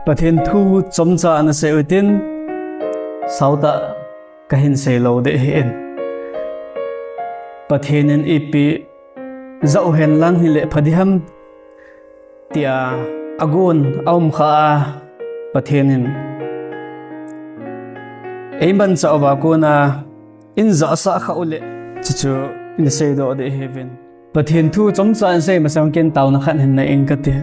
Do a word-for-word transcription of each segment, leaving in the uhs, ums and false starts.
Pathen thu chomcha nasei utin, sautah kahin seilou ding ahin. Pathen in ipi jao hen lang hile pha ding ham tia agon aum kha a, Pathen in eimanchah uva kona in jahsah kha uleh, chuchu in seidoh ding ahiuvin. Pathen thu chomcha in sei masang ken taona khat hin nei inge kati.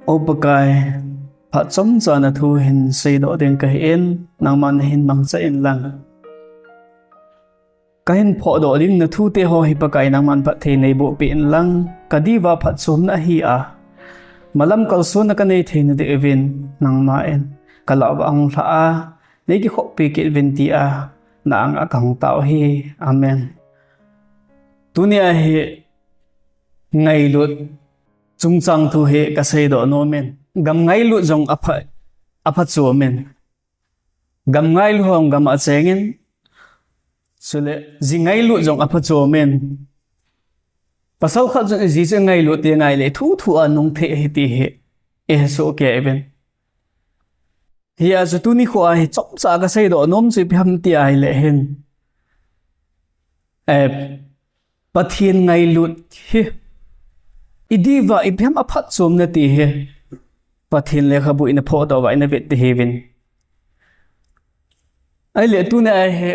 O Pakai, phat chomcha na thu hin seidoh ding kahin, nangman nahin mangcha in lang. Kahin phohdoh ding na thute ho hi Pakai nangman phatthei neiboh peh in lang, kadiuva phatchomna ahi a, malam kalsonna kanei theina diuvin, nangman kalah uva ahung lha a, nei kikhohpi kit uvin tia na anga kahung tao ahi. Amen. Tunia hi ngailut chungchang thu hi kaseidoh nomin. Gam ngailut jong apha, aphachom in. Gam ngailut hon gam a chengin. Chule, ji ngailut jong aphachom in. Pasal khat chun ji chu ngailut ti ngaile thuthu a nung thei ahi ti hi. Ihesoh kei uvin. Hijeh chun tuni khoa hi chomcha kaseidoh nom chu ipi ham tia ahile hin. Eh, Pathen ngailut hi idiuva ipi ham aphatchomna ti hi. Pathen lekhabu in aphohdoh uva in avet ding ahiuvin. Ahile tunia hi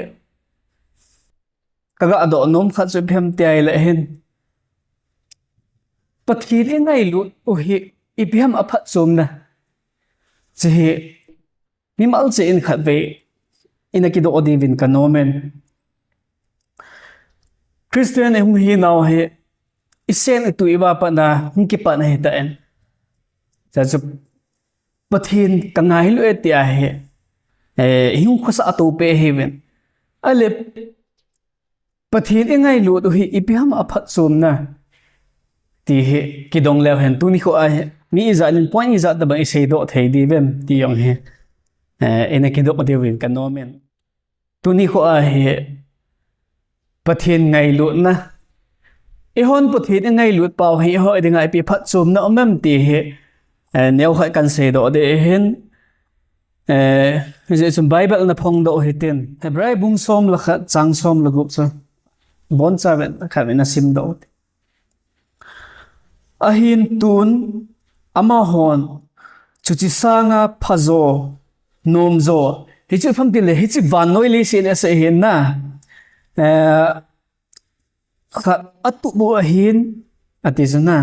kagah doh nom khat chu ipi ham tia ahile hin. Pathen ingailut u hi ipi ham aphatchomna. Chu hi mimal cheh in khatvei in akidoh diuvin kanomin. Christian ihung hinau hi isen itui uva patna hung kipat ahitan. Chuche chu Pathen kangailut e tia hi, eh, ihung khosa atoh peh ahiuvin. Ahile Pathen ingailut u hi ipi ham aphatchomna ti hi kidong leu hen tuni khoa hi mi ijat in point ijat tobang iseidoh thei diu vem ti jong hi, eh, in akidoh diuvin kanomin. Tuni khoa hi Pathen ngailutna. Ihon Pathen ingailut pau hi eiho dinga ipi phatchomna um em ti hi, eh, neokhat kan seidoh ding ahin. Eh, hijeh chun Bible na phongdoh hitin. Hebrai bung som le khat chang som le gup chu. Boncha vet khat vet na simdoh. Ahin tun amahon chuche sanga phajo, nomjo. Hichu ipi ham tile, hiche vannoi leiset asei ahin na. Eh, khat atup u ahin, ati chu na.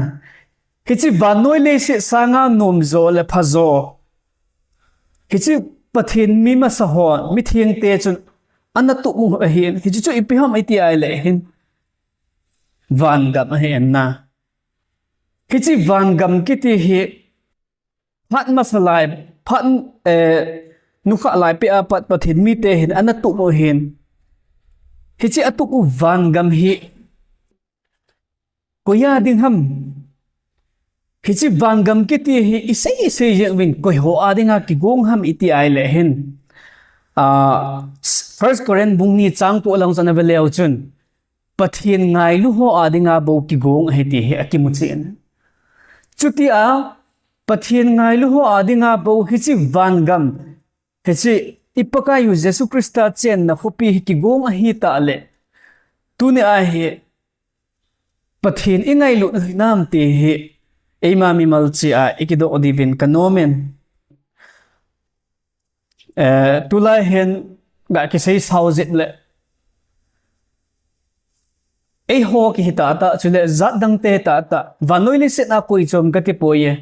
Hiche vannoi leiset sanga nomjo le phajo. Hiche Pathen mi masa hon, mithengte chun ana tup u ahin. Hichu chu ipi ham iti ahile hin. Vangam ahin na. Hiche vangam kiti hi phat masa lai, phat, eh, nungah lai peh a pat Pathen mite hin ana tup u ahin. Hiche atup u vangam hi koi a ding ham? Hiche vangam kiti hi isei isei jeng uvin koi ho a dinga kigong ham iti ahile hin. Ah, First Corinth bung ni chang ko lang chun ave leu chun. Pathen ngailu ho a dinga bou kigong ahi ti hi akimu chen. Chutia, Pathen ngailu ho a dinga bou hiche vangam, hiche i Pakaiyu Jesu Christa chenna khopi hi kigong ahi tah le. Tunia hi Pathen ingailut hinam ti hi eima mimal cheh a ikidoh diuvin kanomin. Eh, tulai hin ga kisei sao jep le. Eiho kihi tahtah, chule jat dangte tahtah. Vannoi leiset a koi chom kati poi e.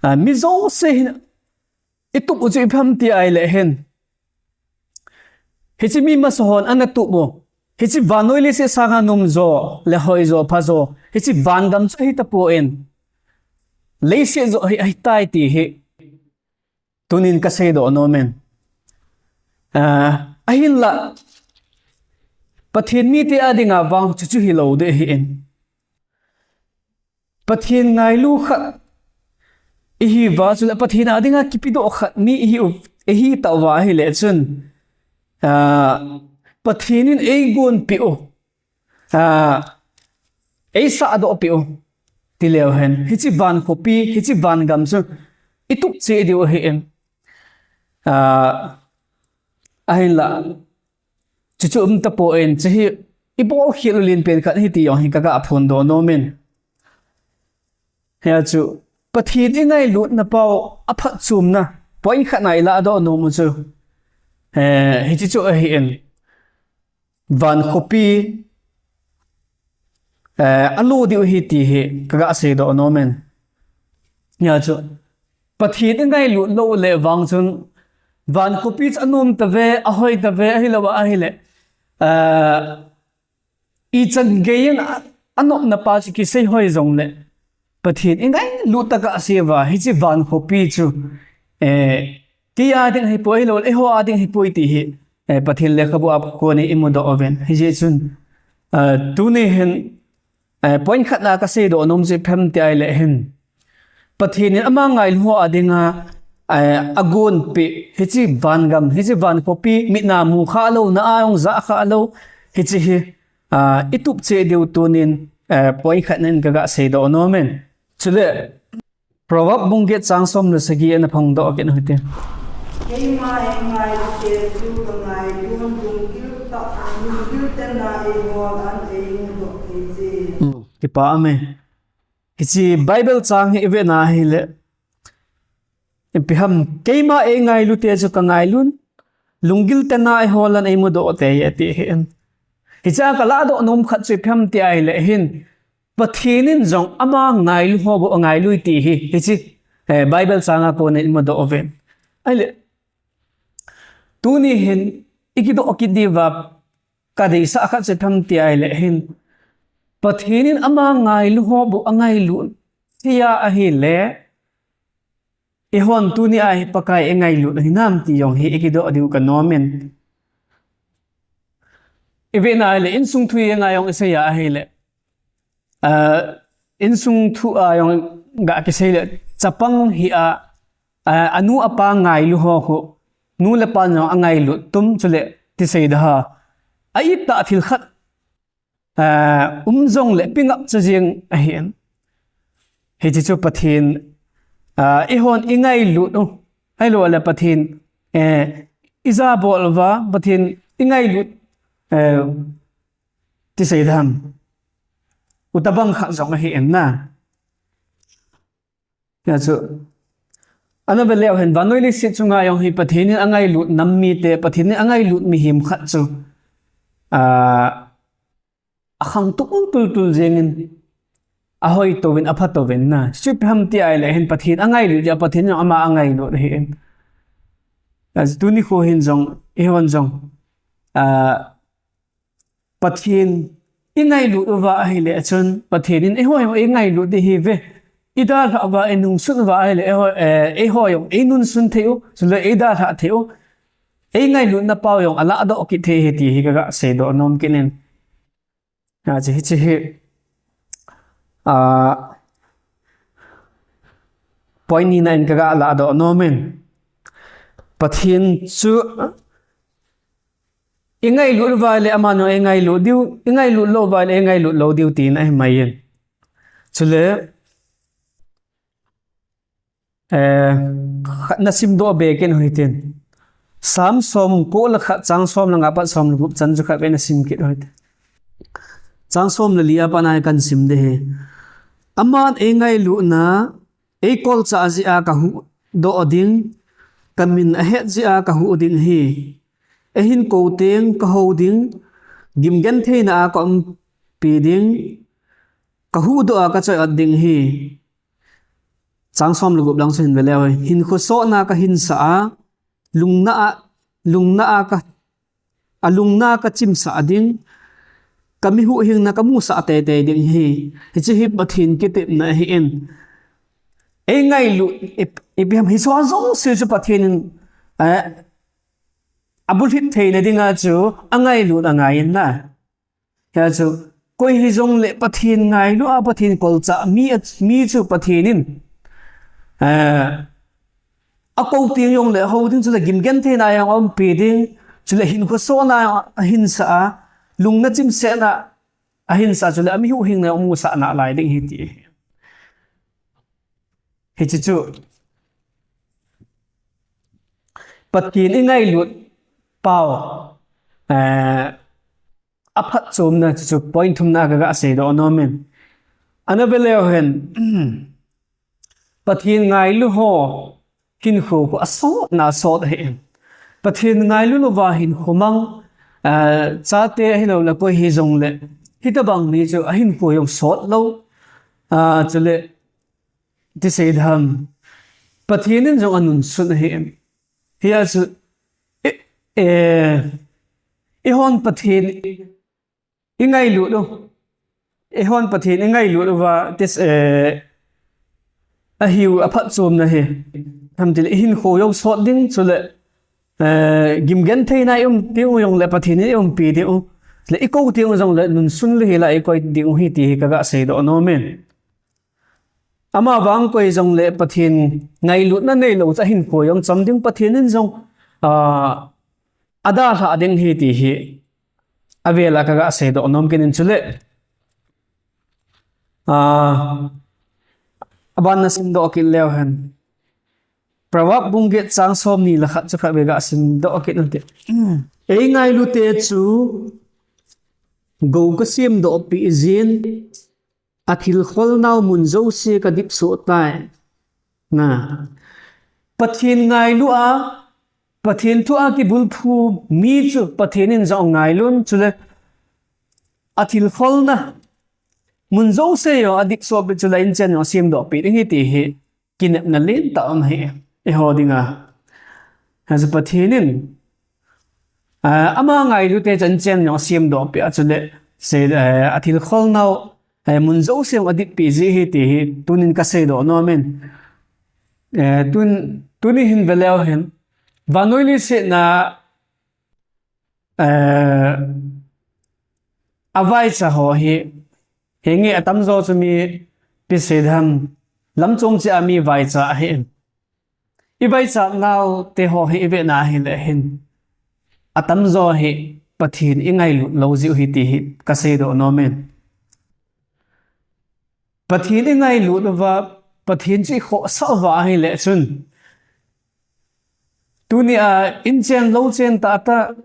Ah, mi jouse hin itup u chu ipi ham ti ahile hin. Hiche mi masa hon ana tup u. Hiche vannoi leiset sanga nomjo, le hoijo, phajo. Hiche vangam chu ahi tapon. Leiset joh hi ahitai ti hi. Tunin kaseidoh nomin. Ah, ahinla, Pathen mite a dinga vang chuchu hilou ding ahin. Pathen ngailu khat ihiuva chule Pathen a dinga kipedoh khat mi ihiu, ihi tauva ahile chun. Ah, Pathen in eigonpeh u. Ah, eisahdoh peh u. tileu hen, hiche van khopi, hiche van gam chu itup cheh diu ahin. Ah, ahinla, chuchu um tapon, hiche hi ibol khel u len pen khat ahi ti jong hi kaga phondoh nom in. Hia chu, Pathen ingailutna pau aphatchomna, point khat a ilah doh nom u chu, eh, hiche chu ahin. Van khopi, eh, alo diu ahi ti hi kaga seidoh nom in. Hia chu, Pathen ingailut lou le vang chun, van khopi chu anom tave, ahoi tave, ahilou ahile, eh, ichan geiyin a, anopna pa chu kisei hoi jongle, Pathen ingailut tah a asei uva, hiche van khopi chu, eh, kei a ding ahipoi, ahilou le eiho a ding ahipoi ti hi, eh, Pathen lekhabu a kon in imudoh uvin. Hijeh chun, eh, tuni hin, eh, point khat a kaseidoh nom chu ipi ham ti ahile hin, Pathen in ama ngailu ho a dinga, eh, agonpeh, hiche van gam, hiche van khopi, mit a mu khalou, na a jong ja khalou, hiche hi, ah, itup cheh diu tunin, eh, point khat in kaga seidoh nom in. Chule, Proverb bung get chang som le sagi ana phongdoh kit u hite. Keima eingailute chu kangailun, lunggil tah, lunggil tena eihol an eimudoh thei je. Hmm, kipa aume. Hiche Bible chang hi ivet na ahile, ipi ham, keima eingailute chu kangailun, lunggil tena eihol an eimudoh thei e ti ahin. Hichea kalahdoh nom khat chu ipi ham ti ahile hin, Pathen in jong ama ngailu ho bou angailui ti hi, hiche, eh, Bible chang a kon in imudoh uvin. Ahile, tuni hin ikidoh kit diuva kadeisah khat chu ipi ham ti ahile hin, Pathen in ama ngailu ho bou angailut thei a ahile, eihon tuni a hi Pakai ingailut u hinam ti jong hi ikidoh diu kanom in. Ivet na ahile, insung thu a jong isei a ahile, ah, insung thu a jong ga kisei le, chapang hi a, ah, anu apa ngailu ho khu, nu le pa jong angailut tum, chule tisei daha, a-it tah thil khat, ah, um jongle pengap cha jeng ahin. Hiche chu Pathen, ah, eihon ingailut u, ahilou le Pathen, eh, ijabol uva, Pathen ingailut, eh, tisei dam, u tobang khat jong ahin na. Hia chu, ana ve leu hen, vannoi leiset chunga jong hi Pathen in angailut nam mite, Pathen in angailut mihem khat chu, ah, akhang tum tultul jengin, ahoi touvin, apha touvin na. Chu ipi ham ti ahile hin, Pathen angailut jeh a Pathen jong ama angailut ahin. Hia chu tuni kho hin jong, eihon jong, ah, Pathen ingailut uva ahile chun, Pathen in eiho jong eingailut ding ahiuve. Idalhah uva, einungsun uva ahile, eiho, eh, eiho jong einungsun thei u, chule eidalhah thei u, eingailutna pau jong alahdoh kit thei ahi ti hi kaga seidoh nom kit in. Hiche, hiche hi, ah, point nina in kaga lahdoh nom in. Pathen chu ingailut uva le aman jong eingailut diu, ingailut lou uva le eingailut lou diu tina ahi mai in. Chule, eh, khat nasimdoh be kit u hitin. Sam somko le khat chang som le nga pat som le gup chan chu khat vei nasim kit u hitin. Chang som le li a pat na kahin sim ding ahi. Aman eingailutna, eikolchah jeh a kahuhdoh ding, kamin ahet jeh a kahuh ding ahi. Eihin kou teng kahou ding, gimgentheina a kaumpi ding, kahuhdoh a kachoi-at ding ahi. Chang som le gup lang chu hin ve leu hen. Hinkho sohna kahinsah a, lungna a, lungna a ka, alungna kachimsah ding, kamihuhhingna kamusah teitei ding ahi. Hiche hi Pathen kitepna ahin. Eingailut, i, ipi ham hiche jouse chu Pathen in, eh, abulhit theina dinga chu angailut angai in na. Hia chu, koi hijongle Pathen ngailu a Pathen kolchah mi a, mi chu Pathen in, eh, akou teng jongle ahou ding, chule gimgentheina jong aumpi ding, chule hinkho sohna jong ahinsah a, lungna chimsetna ahinsah, chule amihuhhingna jong amusah nalai ding ahi ti ahi. Hiche chu Pathen ingailut pau, eh, aphatchomna chu point thumna kaga seidoh nom in. Ana ve leu hen, Pathen ngailu ho hinkho khu asotna asot ahi. Pathen ngailu louva hinkho mang, ah, chate ahilou le koi hijongle, hitobang mi chu ahinkho jong sot lou. Ah, chule, ti sei dem. Pathen in jong anunsun ahi. Hia chu, eh, eh, eihon Pathen ingailut u. Eihon Pathen ingailut uva, tis, eh, ahiu aphatchomna hi. Ham tile, ihinkho jong sot ding, chule, eh, gimgentheina i um teng u jongle Pathen in eiumpi ding u. Le ikou teng u jongle nunsun lou hela ikoi ding u ahi ti hi kaga seidoh nom in. Amavang koi jongle Pathen ngailutna neilou chu ahinkho jong cham ding, Pathen in jong, ah, adalhah ding ahi ti hi avela kaga seidoh nom kit in chule. Ah, abanna simdoh kit leu hen. Proverb bung get chang somni le khat chu khatvei ga simdoh kit inte. Eingailute chu gou kasemdoh peh jin, athilkholnau mun jouse kadip soh tai. Na. Pathen ngailu a, Pathen thu a kibulphu mi chu Pathen in jong angailun, chule athilkholna mun jouse jong adip soh peh, chule inchen jong asemdoh peh ding ahi ti hi kinepna lentah um ahi, eiho dinga. Hijeh a Pathen in, ah, ama ngailute chu inchen jong asemdoh peh a, chule sei, eh, athilkholnau, eh, mun jouse jong adip peh ji ahi ti hi tunin kaseidoh nom in. Eh, tun, tuni hin ve leu hen, vannoi leiset a, eh, avaicha ho hi, henge atamjo chu mi, ipi sei dem, lamchom cheh a mi vaicha ahi. Ivaichat nau te ho hi ive na hile hin, atamjo hi Pathen ingailut lou jiu ahi ti hi kaseidoh nom in. Pathen ingailut uva, Pathen chu ikhohsah uva ahile chun, tunia inchen louchen tahtah,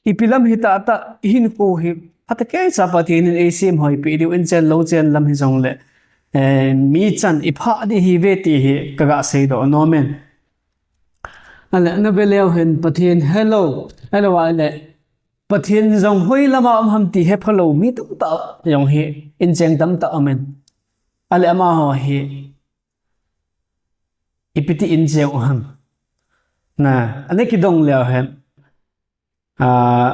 ipi lam hitahtah, ihinkho hi phatah keicha Pathen in eisem hoipeh diu, inchen louchen lam hijongle, eh, mi chan iphah ding ahiuve ti hi kaga seidoh nom in. Ahile, nave leu hen Pathen helou, helou ahile, Pathen jong hoilama um ham ti hephalou mi tamtah jong hi, inchen tamtah um in. Ahile amaho hi ipi ti inchen u ham. Na, ana kidong leu hen, ah,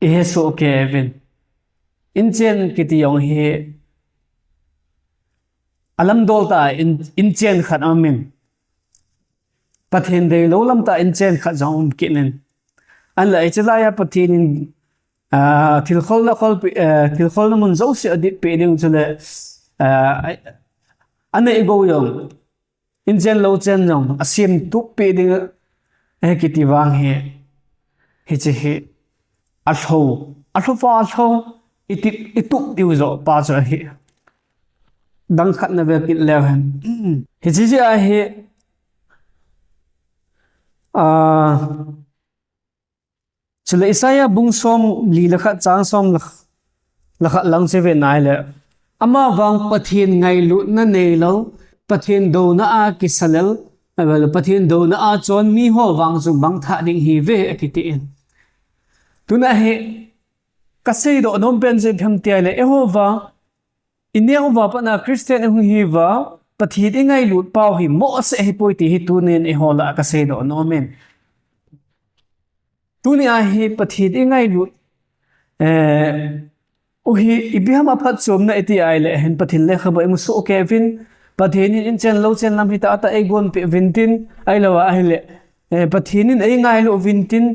ihe soh kei uvin. Inchen kiti jong hi alamdol tah a in, inchen khat aum in. Pathen deilou lam tah a inchen khat jong um kit in. Ahile hiche laiya Pathen in, ah, thilkholna kholpeh, eh, thilkholna mun jouse adip peh ding chule, ah, anei gou jong, inchen louchen jong asemtup peh ding ahi kiti vang hi, hiche hi alhou, alhou pa alhou, iti, itup diu joh pa chu ahi. Dang khat nave kit leu hen. Hiche jeh a hi, ah, chule Isaiah bung somli le khat chang som le khat lang chu ive na hile, amavang Pathen ngailutna neilou, Pathen douna a kisalel, Pathen douna a chon miho vang chu mangthah ding ahiuve akiti in. Tuna hi kaseidoh nom pen chu ipi ham ti ahile, eiho vang, ineo uva pat a Christian ihung hiuva, Pathen ingailut pau hi mohseh ahipoi ti hi tunin eiho lah a kaseidoh nom in. Tunia hi Pathen ingailut, eh, u hi ipi ham aphatchomna iti ahile hin Pathen lekhabu imu soh kei uvin, Pathen in inchen louchen lam hitahtah eigonpeh uvin tin, ahilou ahile, eh, Pathen in eingailu uvin tin,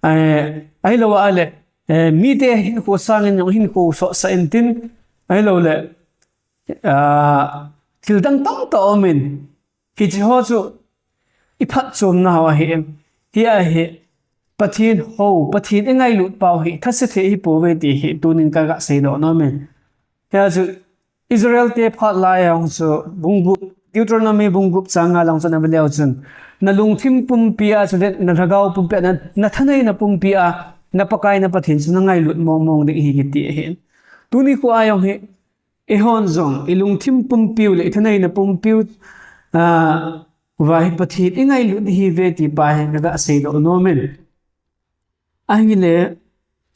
eh, ahilou ahile, eh, mite hinkho sangin jong hinkho sohsah in tin, ahiloule, ah, thil dang tamtah aum in, hiche ho chu iphatchomna ho ahi in. Hia hi Pathen hou, Pathen ingailut pau hi thase thei ahipouve ti hi tunin kaga seidoh nom in. Hia chu Israel te phat lai a hung chu bung gup, Deuteronomy bung gup chang nga lang chun a veleu chun, na lungthim pumpi a, chule na lhagao pumpi a, na, na thaneina pumpi a, na Pakai na Pathen chu na ngailut mong mong ding hi kiti ahin. Tuni khu a jong hi, eihon jong, i lungthim pumpiu le i thaneina pumpiu, a, va hi Pathen i ngailut hi ve ti pa hi ka ga seidoh nom in. Ahile,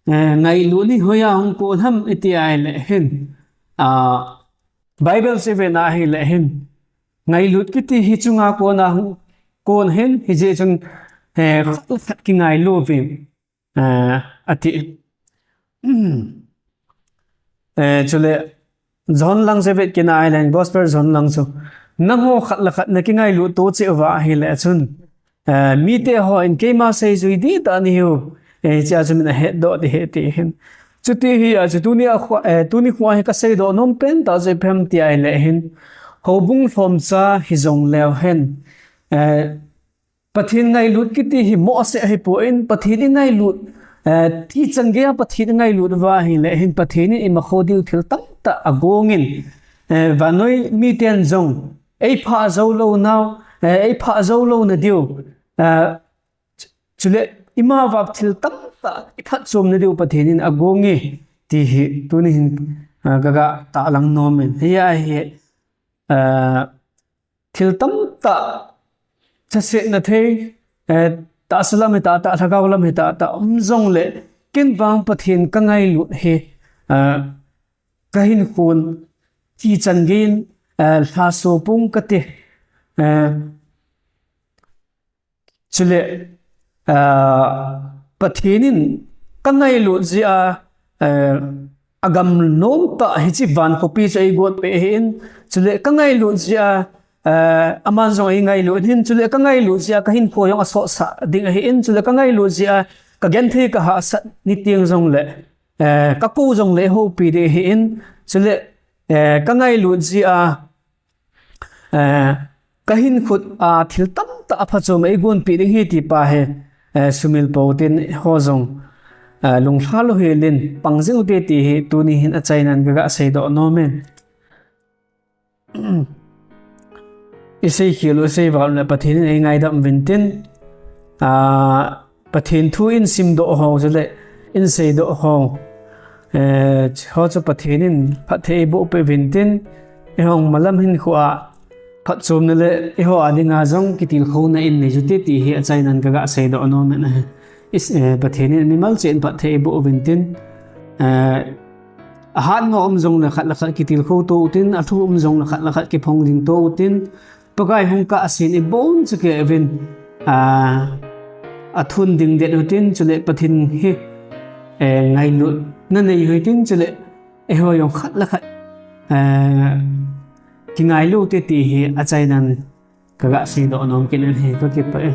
eh, ngailut hi hoiya hung kon ham i ti ahile hin, a, Bible chu i vet na ahile hin, ngailut kiti hi chunga kona hung kon hin, hijeh chun, eh, khat le khat kingailu vin, eh, ati. Eh, chule, John lang chu i vet kit na ahile hin, Gospel John lang chu, nangho khat le khat na kingailu to cheh uva ahile chun, eh, mite hon keima seijui dihtah nahiu, eh, hichea chu min ahetdoh ding ahi ti hin. Chuti hi a chu tuni a khu, eh, tuni khu a hi ka seidoh nom pen tah chu ipi ham ti ahile hin, houbung lhomcha hijong leu hen, eh, Pathen ngailut kiti hi mohseh ahipon, Pathen i ngailut, eh, thi chan geiya Pathen i ngailut uva ahile hin Pathen in eima kho diu thil tamtah agong in, eh, vannoi miten jong eiphah jou lou nau, eh, eiphah jou lou na diu, eh, chule ima vah thil tamtah i phatchom na diu Pathen in agong e ti hi tuni hin, eh, ka ga tahlang nom in. Hiya hi, eh, thil tamtah, chasetna thei, eh, tahsa lam hi tahtah, lhagao lam hi tahtah um jongle, ken vang Pathen ka ngailut hi, eh, ka hinkhon thi chan geiyin, eh, lhaso pong kate, eh, chule, ah, Pathen in ka ngailut jeh a, eh, agam nom tah hiche van khopi chu eigot peh ahin, chule ka ngailut jeh a, eh, aman jong eingailut ahin, chule ka ngailut jeh a ka hinkho jong asotsah ding ahin, chule ka ngailut jeh a ka genthei ka hahsat niteng jongle, eh, ka kou jongle eihoupi ding ahin, chule, eh, ka ngailut jeh a, eh, ka hinkhut a thil tamtah aphachom eigonpeh ding ahi ti pa hi, eh, sumil pou tin eiho jong, eh, lunglha louhel in pang jing ute ti hi tuni hin achainan ka ga seidoh nom in. I seikhel u, i seival u le Pathen in eingaidam uvin tin, ah, Pathen thu in simdoh ho, chule in seidoh ho, eh, ho chu Pathen in phatthei eiboh peh uvin tin, eihon malam hinkho a phatchomna le eiho a dinga jong kitilkhouna in nei ute ti hi achainan ka ga seidoh nom in ahi. Is, eh, Pathen in mimal cheh in phatthei eiboh uvin tin, eh, ahatmo um jongle khat le khat kitilkhou to utin, athu um jongle khat le khat kiphong ding to utin, Pakai hung kah asen ibon chu kei uvin, ah, athun ding det utin, chule Pathen hi, eh, ngailutna nei utin, chule eiho jong khat le khat, eh, kingailu ute ti hi achainan ka ga seidoh nom kit in ahi, ka kipah e.